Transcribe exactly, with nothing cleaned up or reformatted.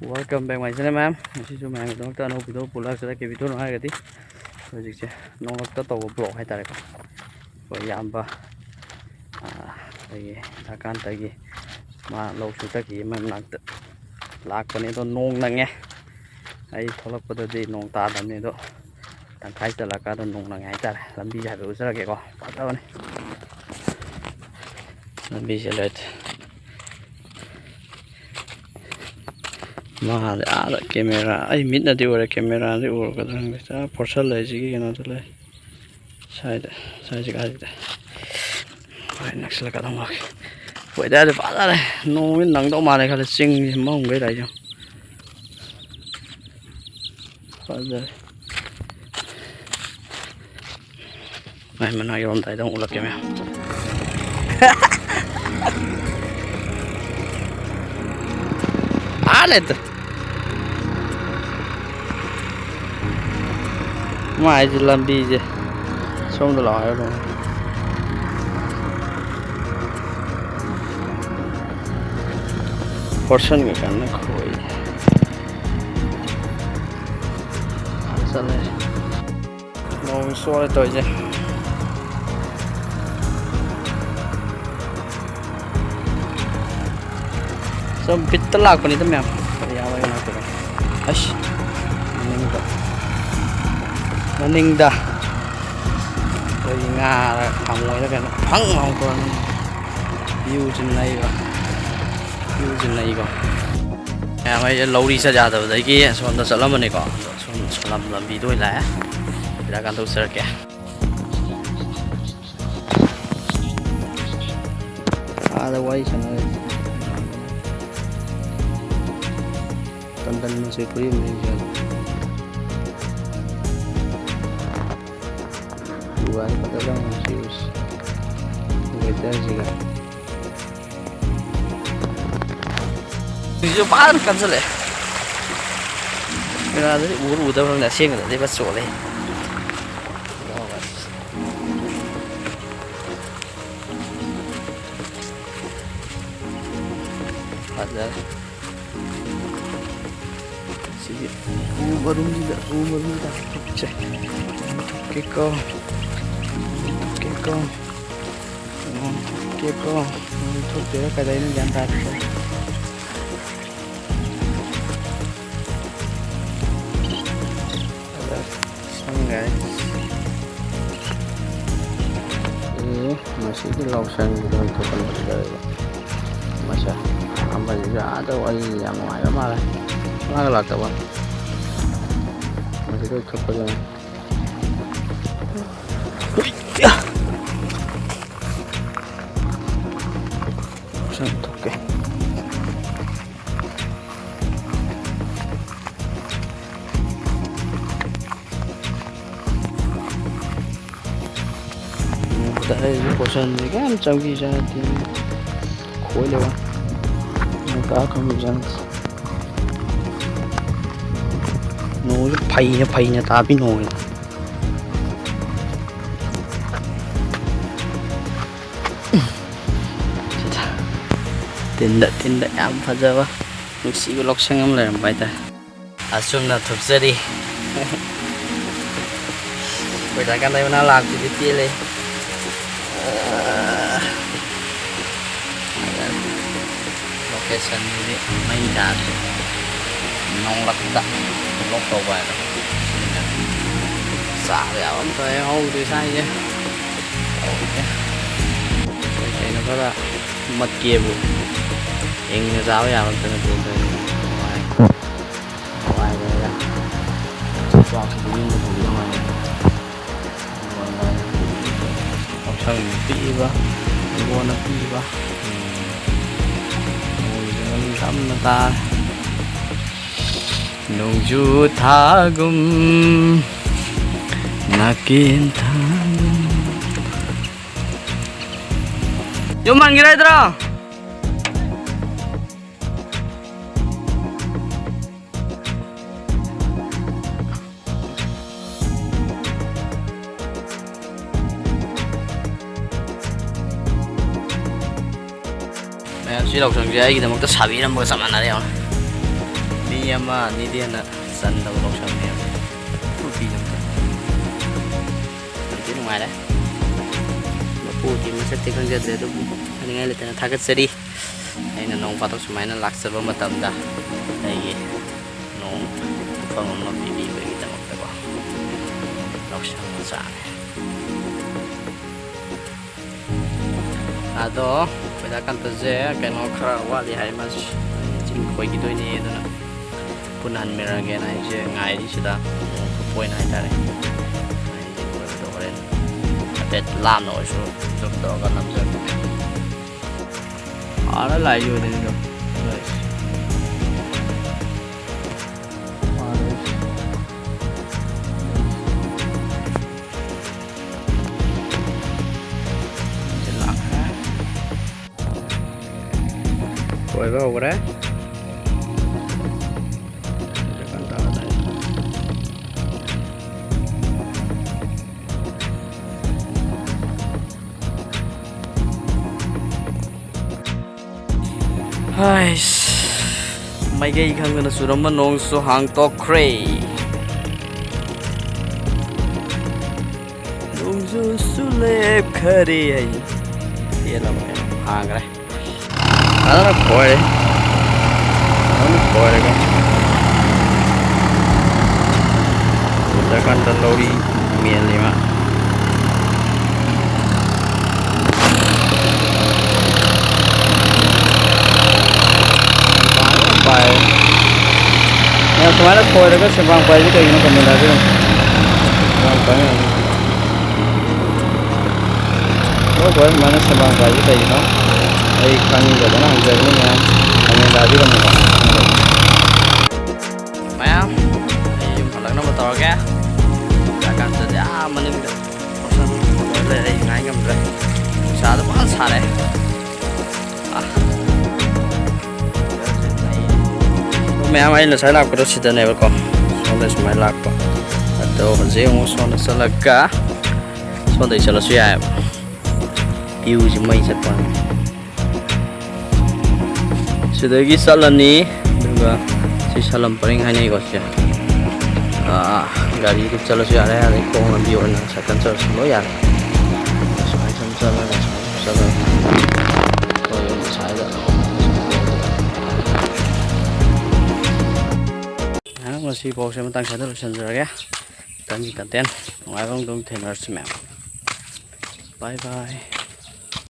Welcome back my channel, ꯃꯌꯥꯝ꯫ ꯉꯁꯤꯁꯨ ꯃꯌꯥꯝꯒꯤꯗꯃꯛꯇ ꯑꯅꯧꯕ ꯚꯤꯗꯤꯑꯣ ꯄꯨꯔꯛꯑꯒ ꯆꯠꯂꯛꯀꯦ꯫ ꯚꯤꯗꯤꯑꯣꯅꯣ ꯍꯥꯏꯔꯒꯗꯤ ꯍꯧꯖꯤꯛꯁꯦ ꯅꯣꯡꯂꯛꯇ ꯇꯧꯕ ꯕ꯭ꯂꯣꯛ ꯍꯥꯏꯇꯥꯔꯦꯀꯣ꯫ ꯑꯩꯈꯣꯏ ꯏꯌꯥꯝꯕ, ꯑꯥ, ꯑꯩꯈꯣꯏꯒꯤ ꯖꯥꯀꯥꯟꯇꯒꯤ ꯃꯥ ꯂꯧ ꯁꯨ ꯆꯠꯈꯤ, ꯃꯥꯏ ꯃꯅꯥꯛꯇ ꯂꯥꯛꯄꯅꯦ꯫ ꯑꯗꯣ ꯅꯣꯡ ꯅꯪꯉꯦ꯫ ꯑꯩ ꯊꯣꯛꯂꯛꯄꯗꯗꯤ ꯅꯣꯡ ꯇꯥꯗꯕꯅꯤ, ꯑꯗꯣ ꯇꯪꯈꯥꯏ ꯆꯠꯂꯀꯥꯟꯗ ꯅꯣꯡ ꯅꯪꯉꯦ ꯍꯥꯏꯇꯥꯔꯦ꯫ ꯂꯝꯕꯤꯁꯦ ꯍꯥꯏꯐꯦꯠ ꯎꯠꯆꯔꯛꯀꯦꯀꯣ꯫ ꯐꯖꯕꯅꯤ ꯂꯝꯕꯤꯁꯦ ꯂꯣꯏ꯫ ꯃꯥꯗꯤ ꯑꯥꯗ ꯀꯦꯃꯦꯔꯥ, ꯑꯩ ꯃꯤꯠꯅꯗꯤ ꯎꯔꯦ, ꯀꯦꯃꯦꯔꯥꯗꯤ ꯎꯔꯒꯗ꯭ꯔꯥ ꯈꯪꯗꯦ꯫ ꯑꯥ ꯄꯣꯔꯁꯟ ꯂꯩꯁꯤꯒꯤ ꯀꯩꯅꯣꯗ ꯂꯩ꯫ ꯁ꯭ꯋꯥꯏꯗ, ꯁ꯭ꯋꯥꯏꯁꯤ ꯀꯥꯏꯁꯤꯗ꯫ ꯍꯣꯏ, ꯅꯛꯁꯤꯜꯂꯛꯀꯗꯧ ꯃꯥꯜꯂꯦ꯫ ꯋꯦꯗꯔꯁꯦ ꯐꯖꯔꯦ꯫ ꯅꯣꯡꯁꯤ ꯅꯪꯗꯧ ꯃꯥꯜꯂꯦ ꯈꯜꯂꯦ꯫ ꯆꯤꯡꯁꯤ ꯃꯝꯈꯩ ꯂꯥꯛꯏꯁꯦ꯫ ꯐꯖꯔꯦ꯫ ꯃꯥꯏ ꯃꯅꯥꯛ ꯌꯧꯔꯝꯗꯥꯏꯗ ꯑꯃꯨꯛ ꯎꯠꯂꯛꯀꯦ ꯃꯌꯥꯝ꯫ ꯑꯥ ꯂꯩꯇ꯫ ꯃꯥꯏꯁꯦ ꯂꯝꯕꯤꯁꯦ ꯁꯣꯝꯗ ꯂꯥꯛꯑꯣ ꯍꯥꯏꯕ꯫ ꯄꯣꯔꯁꯟꯒ ꯀꯟꯅ ꯈꯣꯏ꯫ ꯆꯠꯂꯦ꯫ ꯅꯣꯡ ꯆꯣꯠꯂꯦ ꯇꯧꯔꯤꯁꯦ꯫ ꯁꯨꯝ ꯕꯤꯠꯇ ꯂꯥꯛꯄꯅꯤꯗ ꯃꯌꯥꯝ꯫ ꯀꯔꯤ ꯌꯥꯎꯋꯦ ꯂꯥꯛꯄꯗ꯫ ꯑꯁ! ꯃꯅꯤꯡꯗ, ꯃꯅꯤꯡꯗ ꯑꯩꯈꯣꯏꯒꯤ ꯉꯥꯔ ꯍꯪꯉꯣꯏꯔ ꯀꯩꯅꯣ ꯐꯪ ꯂꯥꯎ ꯊꯣꯛꯂꯛꯑꯦ꯫ ꯚ꯭ꯌꯨꯁꯤ ꯅꯩꯕ꯫ ꯚ꯭ꯌꯨꯁꯤ ꯅꯩꯀꯣ꯫ ꯃꯌꯥꯝ ꯑꯩꯁꯦ ꯂꯧꯔꯤ ꯆꯠ ꯌꯥꯗꯕꯗꯒꯤ ꯑꯁꯣꯝꯗ ꯆꯠꯂꯝꯕꯅꯤꯀꯣ꯫ ꯑꯗꯣ ꯁꯨꯝ ꯁꯂꯝ ꯂꯝꯕꯤꯗ ꯑꯣꯏꯅ ꯂꯥꯛꯑꯦ꯫ ꯁꯤꯗ ꯀꯥꯟꯊꯣꯛꯆꯔꯛꯀꯦ꯫ ꯑꯥꯗ ꯋꯥꯔꯤ ꯁꯥꯟꯅꯔꯤ꯫ ꯇꯟꯗꯟ ꯃꯆꯨ ꯐꯨꯔꯤꯠ ꯑꯃ ꯂꯤꯠꯂꯤ꯫ ꯗꯨꯀꯥꯟ ꯐꯖꯕ ꯑꯃ ꯁꯤꯎꯁ꯫ ꯋꯦꯗꯔꯁꯤꯒ꯫ ꯍꯧꯖꯤꯛꯁꯨ ꯐꯖꯅ ꯀꯟꯁꯤꯜꯂꯛꯑꯦ꯫ ꯀꯦꯃꯦꯔꯥꯗꯗꯤ ꯎꯔ ꯎꯗꯕ꯭ꯔ ꯈꯪꯗꯦ, ꯑꯁꯦꯡꯕꯗꯗꯤ ꯐꯖ ꯆꯣꯠꯂꯦ꯫ ꯐꯖꯔꯦ꯫ ꯁꯤꯗꯤ ꯎ ꯃꯔꯨꯝꯁꯤꯗ, ꯎ ꯃꯔꯨꯝꯁꯤꯗ ꯊꯣꯛꯁꯦ꯫ ꯊꯣꯛꯀꯦꯀꯣ, ꯊꯣꯛꯀꯦꯀꯣ, ꯊꯣꯛꯀꯦꯀꯣ꯫ ꯊꯣꯛꯇꯣꯏꯔꯥ ꯀꯗꯥꯏꯅꯣ ꯒ꯭ꯌꯥꯟ ꯇꯥꯗ꯭ꯔꯦ꯫ ꯁꯪ, guys꯫ ꯑꯦ, ꯃꯁꯤꯒꯤ ꯂꯧꯁꯪꯁꯤꯗ ꯑꯣꯏꯅ ꯊꯣꯛꯍꯟꯕ ꯐꯖꯔꯦꯕ꯫ ꯃꯁꯦ, ꯑꯃꯁꯤꯁꯨ ꯑꯥꯗ ꯋꯥꯔꯤ ꯌꯥꯝ ꯅꯨꯡꯉꯥꯏꯕ ꯃꯥꯜꯂꯦ꯫ ꯁꯨꯡꯂꯥꯛ ꯂꯥꯛꯇꯕ꯫ ꯃꯁꯤꯗ ꯑꯣꯏꯅ ꯊꯣꯛꯄꯁꯦ꯫ ꯍꯨꯏꯌꯥ! ꯂꯧꯁꯪ ꯊꯣꯛꯀꯦ꯫ ꯅꯣꯡ ꯇꯥꯔꯛꯏꯁꯦ ꯄꯣꯠꯁꯟꯁꯦ ꯀꯌꯥꯝ ꯆꯪꯕꯤꯖꯥꯠꯅꯠꯇꯦ꯫ ꯈꯣꯏ ꯂꯩꯕ꯫ ꯅꯣꯡ ꯇꯥꯔ ꯈꯪꯕꯤꯖꯥꯠꯅꯠꯇꯦ꯫ ꯅꯣꯡꯁꯦ ꯐꯩꯅ ꯐꯩꯅ ꯇꯥꯕꯤ ꯅꯣꯡꯅꯦ꯫ ꯇꯤꯟꯗ, ꯇꯤꯟꯗ ꯌꯥꯝ ꯐꯖꯕ, ꯅꯨꯡꯁꯤꯕ ꯂꯧꯁꯪ ꯑꯃ ꯂꯩꯔꯝꯕ ꯍꯥꯏꯇꯥꯔꯦ꯫ ꯑꯁꯨꯝꯅ ꯊꯨꯞꯆꯔꯤ꯫ ꯑꯩꯈꯣꯏ ꯗꯥ ꯀꯥꯟꯗꯩ ꯃꯅꯥ ꯂꯥꯛꯄꯁꯤꯗꯤ ꯄꯦꯜꯂꯦ꯫ Location ꯁꯤꯗꯤ ꯃꯩ ꯇꯥꯔꯦ꯫ ꯅꯣꯡꯂꯛꯇ vlog ꯇꯧꯕ ꯍꯥꯏꯗꯣ꯫ ꯆꯥꯕ ꯌꯥꯕ ꯑꯝꯇ ꯍꯦꯛ ꯍꯧꯗ꯭ꯔꯤ ꯁ꯭ꯋꯥꯏꯁꯦ꯫ ꯍꯧꯗꯦ꯫ ꯀꯩ ꯀꯩꯅꯣ ꯈꯔ ꯃꯠꯀꯦꯕꯨ ꯍꯤꯡꯅ ꯆꯥꯕ ꯌꯥꯕ ꯑꯝꯇ ꯅꯠꯇꯦ ꯇꯧꯔꯤꯁꯦ꯫ ꯅꯨꯡꯉꯥꯏ꯫ ꯅꯨꯡꯉꯥꯏꯔꯦꯗ꯫ ꯆꯥꯛꯁꯤꯗꯤ ꯌꯨꯝꯗ ꯄꯨꯈꯤꯗꯧ ꯃꯥꯜꯂꯦ꯫ ꯌꯥꯝꯁꯪꯅ ꯄꯤꯛꯏꯕ, ꯍꯤꯡꯒꯣꯜꯅ ꯄꯤꯛꯏꯕ꯫ ꯎꯝ꯫ ꯃꯣꯏꯁꯨ ꯃꯅꯤꯡ ꯇꯝꯅ ꯇꯥꯔꯦ꯫ ꯅꯣꯡꯖꯨ ꯊꯥꯒꯨꯝ, ꯅꯥꯀꯦꯟ ꯊꯥꯒꯨꯝ꯫ ꯌꯨꯝ ꯍꯟꯈꯤꯔꯣꯏꯗ꯭ꯔꯣ? ꯃꯌꯥꯝ, ꯁꯤ ꯂꯧꯁꯪꯁꯦ ꯑꯩꯒꯤꯗꯃꯛꯇ ꯁꯥꯕꯤꯔꯝꯕꯒ ꯆꯞ ꯃꯥꯟꯅꯔꯦ꯫ ꯌꯦꯡꯉꯣ, ꯃꯤ ꯃꯤ ꯑꯃ ꯑꯅꯤꯗꯤ ꯍꯦꯟꯅ ꯆꯟꯗꯕ ꯂꯧꯁꯪꯅꯦꯕ꯫ ꯅꯨꯄꯤ ꯑꯝꯇ꯫ ꯌꯥꯝ ꯊꯤ ꯅꯨꯡꯉꯥꯏꯔꯦ꯫ ꯃꯄꯨꯗꯤ ꯃꯁꯛꯇꯤ ꯈꯪꯖꯗ꯭ꯔꯦ, ꯑꯗꯨꯕꯨ ꯍꯥꯏꯅꯤꯡꯉꯥꯏ ꯂꯩꯇꯅ ꯊꯥꯒꯠꯆꯔꯤ꯫ ꯑꯩꯅ ꯅꯣꯡ ꯐꯥꯗꯣꯛ ꯁꯨꯃꯥꯏꯅ ꯂꯥꯛꯆꯕ ꯃꯇꯝꯗ ꯑꯩꯒꯤ ꯅꯣꯡ ꯄꯨꯐꯝ ꯑꯃ ꯄꯤꯕꯤꯕꯒꯤꯗꯃꯛꯇꯀꯣ꯫ ꯂꯧꯁꯪ ꯃꯆꯥꯅꯦ꯫ ꯑꯗꯣ ꯄꯩꯁꯥ ꯀꯟꯇꯁꯦ ꯀꯩꯅꯣ ꯈꯔ ꯋꯥꯠꯂꯤ ꯍꯥꯏ, ꯃꯥꯁꯦ ꯆꯤꯡ ꯈꯣꯏꯈꯤꯗꯣꯏꯅꯦ, ꯑꯗꯨꯅ ꯄꯨꯟꯅ ꯍꯟꯃꯤꯟꯅꯔꯒꯦꯅ ꯑꯩꯁꯦ ꯉꯥꯏꯔꯤ ꯁꯤꯗ, ꯅꯣꯡ ꯈꯨꯠꯄ ꯑꯣꯏꯅ ꯍꯥꯏꯇꯥꯔꯦ꯫ ꯑꯩꯁꯦ ꯈꯣꯏꯕꯗꯣ ꯍꯣꯔꯦꯟ ꯍꯥꯏꯐꯦꯠ ꯂꯥꯞꯅ ꯑꯣꯏꯔꯁꯨ ꯖꯨꯝ ꯇꯧꯔꯒ ꯅꯝꯖꯔꯛꯀꯦ꯫ ꯑꯥꯗ ꯂꯥꯛꯏ ꯑꯣꯏꯗꯣꯏꯅꯤꯗꯣ꯫ ꯀꯣꯏꯕ ꯍꯧꯈ꯭ꯔꯦ꯫ ꯍꯥꯏꯁ, ꯃꯥꯏꯀꯩ ꯈꯪꯗꯅ ꯆꯨꯔꯝꯕ ꯅꯣꯡꯁꯨ ꯍꯥꯡꯇꯣꯛꯈ꯭ꯔꯦ꯫ ꯅꯣꯡꯖꯨꯁꯨ ꯂꯦꯞꯈꯔꯦ ꯍꯥꯏ꯫ ꯄꯦꯜꯂꯕꯅꯦ, ꯍꯥꯡꯈ꯭ꯔꯦ꯫ ꯐꯖꯅ ꯈꯣꯏꯔꯦ꯫ ꯐꯖꯅ ꯈꯣꯏꯔꯒ ꯎꯗ꯭ꯔꯀꯥꯟꯗ ꯂꯧꯔꯤ ꯃꯦꯜꯂꯤ ꯃꯥ꯫ ꯄꯥꯏ꯫ ꯃꯌꯥꯝ ꯁꯨꯃꯥꯏꯅ ꯈꯣꯏꯔꯒ ꯁꯦꯟꯕꯥꯡ ꯄꯥꯏꯁꯤ ꯀꯩꯒꯤꯅꯣ comment ꯍꯥꯏꯕꯤꯔꯝꯃꯨ꯫ ꯌꯥꯝ ꯐꯩ꯫ ꯍꯣꯏ, ꯍꯣꯏ, ꯁꯨꯃꯥꯏꯅ ꯁꯦꯟꯕꯥꯡ ꯄꯥꯏꯁꯤ ꯀꯩꯒꯤꯅꯣ? ꯑꯩ ꯈꯪꯗꯗꯅ ꯍꯪꯖꯕꯅꯤ ꯃꯌꯥꯝ꯫ Comment ꯍꯥꯏꯕꯤꯔꯝꯃꯨꯀꯣ꯫ ꯃꯌꯥꯝ, ꯑꯩ ꯌꯨꯝ ꯍꯜꯂꯛꯅꯕ ꯇꯧꯔꯒꯦ꯫ ꯍꯜꯂꯛꯑꯀꯥꯟꯗꯗꯤ ꯑꯥ ꯃꯅꯤꯡꯗ ꯂꯩꯔꯦ, ꯑꯩ ꯉꯥꯏ ꯉꯝꯗ꯭ꯔꯦ꯫ ꯅꯨꯡꯁꯥꯗꯣ ꯐꯖꯅ ꯁꯥꯔꯦ꯫ ꯑꯥ꯫ ꯃꯌꯥꯝ, ꯑꯩ ꯉꯁꯥꯏ ꯂꯥꯛꯄꯗꯣ ꯁꯤꯗꯅꯦꯕꯀꯣ, ꯁꯣꯝꯗ ꯁꯨꯃꯥꯏꯅ ꯂꯥꯛꯄ꯫ ꯑꯗꯣ ꯍꯧꯖꯤꯛ ꯑꯃꯨꯛ ꯁꯣꯝꯗ ꯆꯠꯂꯒ ꯁꯣꯝꯗꯩ ꯆꯠꯂꯁꯨ ꯌꯥꯏꯑꯕ꯫ Viewꯁꯤ ꯃꯩ ꯆꯠꯄ ꯋꯥꯅꯤ꯫ ꯁꯤꯗꯒꯤ ꯆꯠꯂꯅꯤ, ꯑꯗꯨꯒ ꯁꯤ ꯁꯂꯝ ꯄꯔꯤꯡ ꯍꯥꯏꯅꯩꯀꯣ ꯁꯤꯁꯦ꯫ ꯑꯥ, ꯒꯥꯔꯤꯗ ꯆꯠꯂꯁꯨ ꯌꯥꯔꯦ, ꯑꯗꯩ ꯈꯣꯡ ꯂꯝꯕꯤ ꯑꯣꯏꯅ ꯁꯥꯏꯀꯜ ꯆꯠꯂꯁꯨ ꯂꯣꯏ ꯌꯥꯔꯦ꯫ ꯁꯨꯃꯥꯏꯅ ꯁꯨꯝ ꯆꯠꯂꯒ, ꯁꯨꯃꯥꯏꯅ ꯁꯨꯝ ꯆꯠꯂꯒ ꯑꯩꯈꯣꯏ ꯌꯨꯝ ꯁ꯭ꯋꯥꯏꯗ꯫ ꯉꯁꯤ ꯄꯥꯎꯁꯦ ꯃꯇꯥꯡ ꯁ꯭ꯋꯥꯏꯗ ꯂꯣꯏꯁꯤꯟꯖꯔꯒꯦ꯫ ꯃꯊꯪꯒꯤ content ꯅꯨꯡꯉꯥꯏꯕ ꯑꯃꯗ ꯑꯃꯨꯛ ꯊꯦꯡꯅꯔꯁꯤ ꯃꯌꯥꯝ꯫ Bye bye꯫